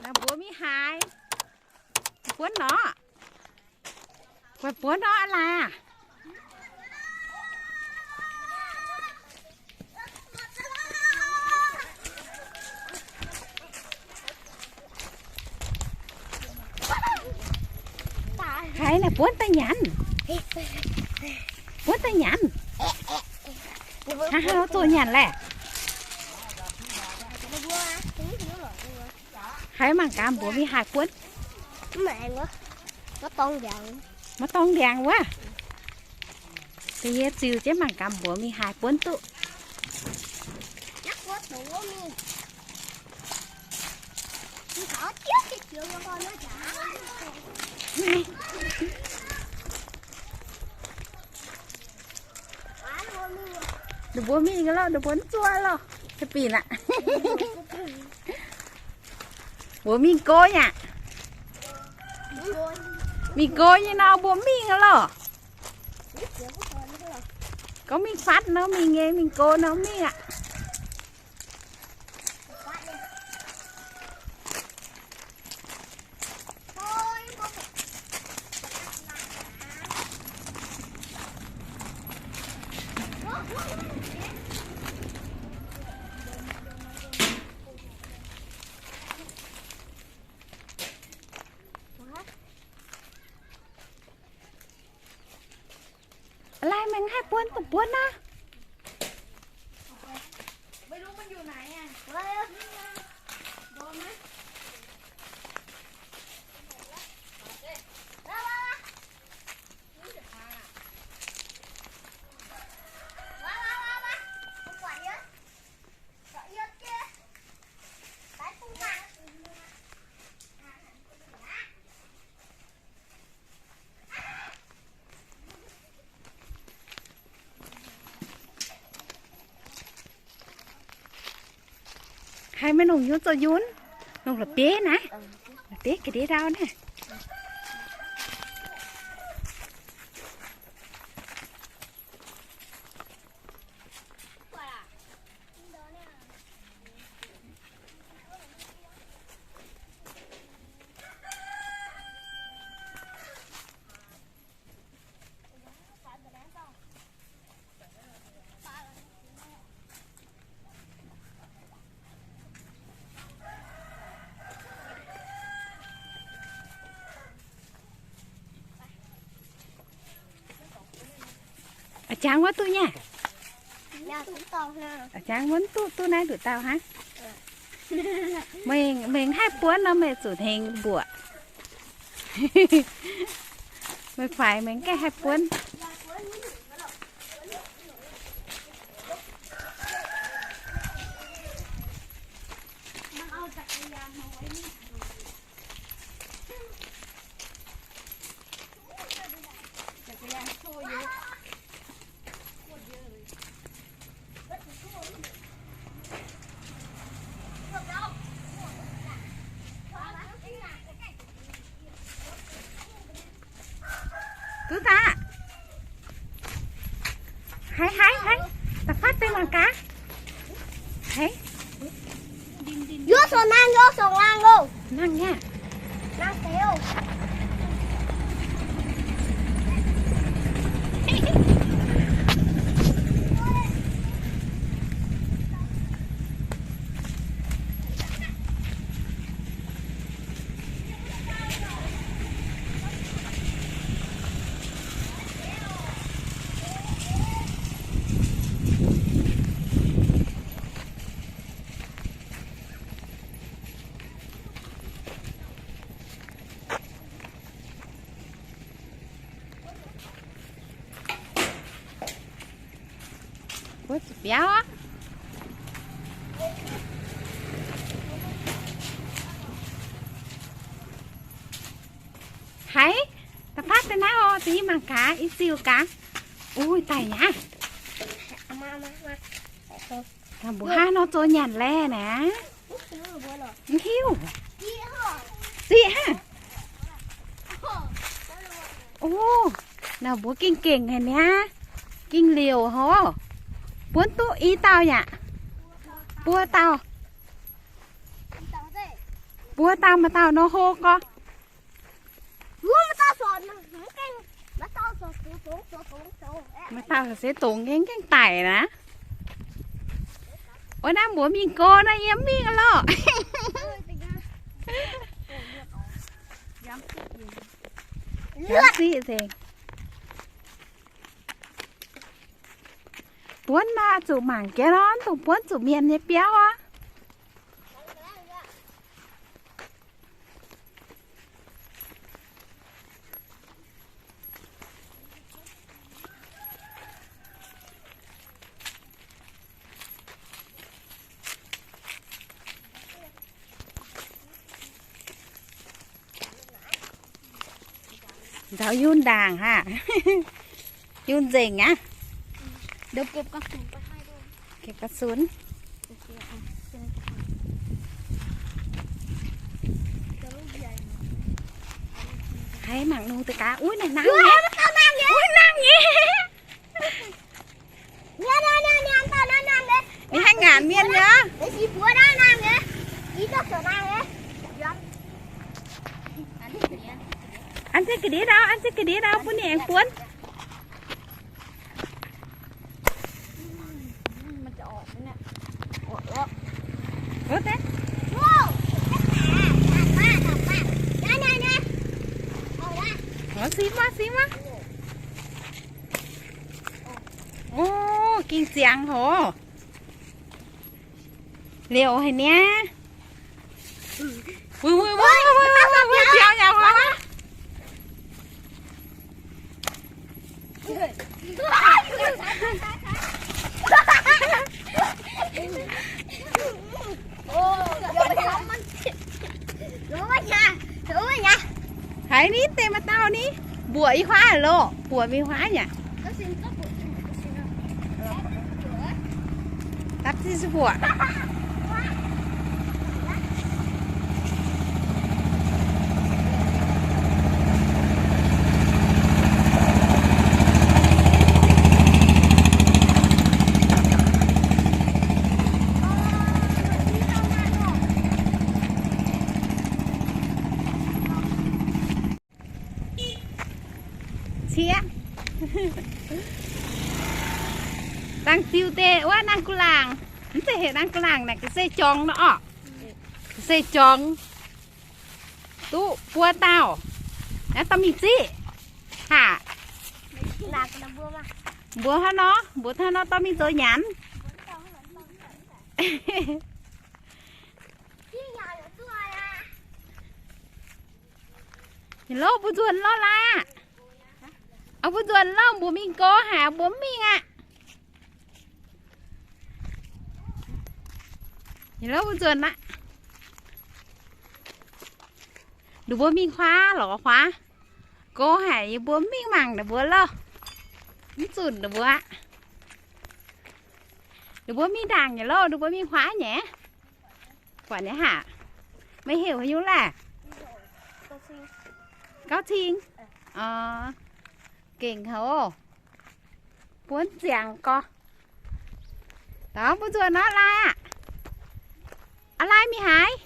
Mbuox mingh haaix? Buonv nor. Buonv nor, aa laai aah. Haiz naaic buonv daaih nyanc. Buonv daaih nyanc. Hnangv haaix nor zoux nyanc laeh? Haiz mangc gaax mbuox mingh haaix buonv. Maiv dorngx ndiangx wuov. Da'nyeic ziux jienv mangc gaax mbuox mingh haaix buonv duqv. Ninh mbuo mingh loh, ninh mbuo mv zuov loh. Ga'binc aqv. Mbuo mingh go yaac. Mingh go nyei nor mbuo mingh loh. Gorngv mingh fatv nor mingh nyei, mingh go nor mingh aqv. Laai mengh haih buonv duqv buonv aqv. Haiz meih nongc yunv zoux yunv, nongc la'bieiv naaiv, la'bieiv ga'ndiev ndau naaiv. A'jangv wuov duqv nyei? A'jangv wuov duqv, duqv naaiv nduqc dauh hnangv. Mengh, mengh haih buonv nor meih zuqc hnengx mbuoqc. Meih faix mengh gaengh haih buonv. Duqv daaih. Haiz, haiz, haiz. Da'faatv deix mangc gaax. Haiz. Yov sou nangh, yov sou nangh loh. Nangh nyei. Nangh deix oc. Wuov zuqc biauv aqv. Haiz, da'faatv deix naaiv oc, da'nyeic mangc gaax, i ziux gaax. Uix, daic nyei aqv. Mbuo hnangv nor zoux nyanc laeh naaiv. Mv hiuv. Ziqc hnangv. O, naaiv mbuo gengh gengh haic niaa. Gengh liouc hov. Buonv duqv i dauh yaac. Buo dauh. Buo dauh maaih dauh nor hlo gorx. Maaih dauh se dongz gaengh gaengh daic naaic. Wuov naaiv mbuox mingh go naaiv yiem mingh lorqc. Yiem siqv nzengc. Buonv naaiv zuqc mangc jienv nor, dongh buonv zuqc mienh nyei biauv aqv. Nzaaux yunv ndaangc aqv. Yunv nzengc aqv. Gepv ga'sunx. Haiz mangc nungx deix gaax. Uix, naaiv nangh nyei. Uix, nangh nyei. Ninh haih ngaanc mienh nyei. An jienv ga'ndiev ndau, an jienv ga'ndiev ndau bun ninh aengx buonv. Sim maah, sim maah. O, ging ziangx hoc. Liouc haic niaa. Wuov, wuov, wuov, biaux yaac huaax. Haiz ni, deix maaih dauh ni, mbuoqc i huaav loh, mbuoqc mingh huaav yaac. Dapv zinh mbuoqc. Ciev. Dangh ziux deix wuov naang gu'laangc. Mv zeiz heuc naang gu'laangc naaic, ga'sie jorngx nor orqc. Ga'sie jorngx. Duqv buo dauh. Naaiv dorh mingh ziqv. Haac. Mbuox hnangv nor, mbuox hnangv nor dorh mingh zoux nyanc. Ninh lov mbuo nzuonx lov laaix aqv. Mbuo nzuonx lov mbuo mingh go haic, mbuo mv mingh aqv. Ninh lov mbuo nzuonx aqv. Ninh mbuo mingh huaav lorz huaav. Go haic, yie mbuo mv mingh mangc ninh mbuo lov. Mv zunc ninh mbuo aqv. Ninh mbuo mingh ndaangc nyei lov, ninh mbuo mingh huaav nyei. Buatc nyei haac. Meih heuc haaix nyungc laeh? Gauv Cing. Gengh haic oc. Buonv ziangx gorx. Dangh mbuo nzuonx nor, Lai aqv. Aa, Lai mingh haaix?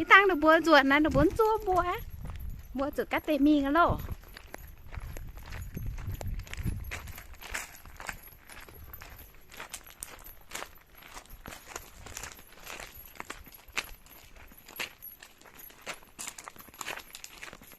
Ih dangh ninh mbuo nzuonx naaiv, ninh mbuo mv zuov mbuo. Mbuo zuqc gav deix mingh loh.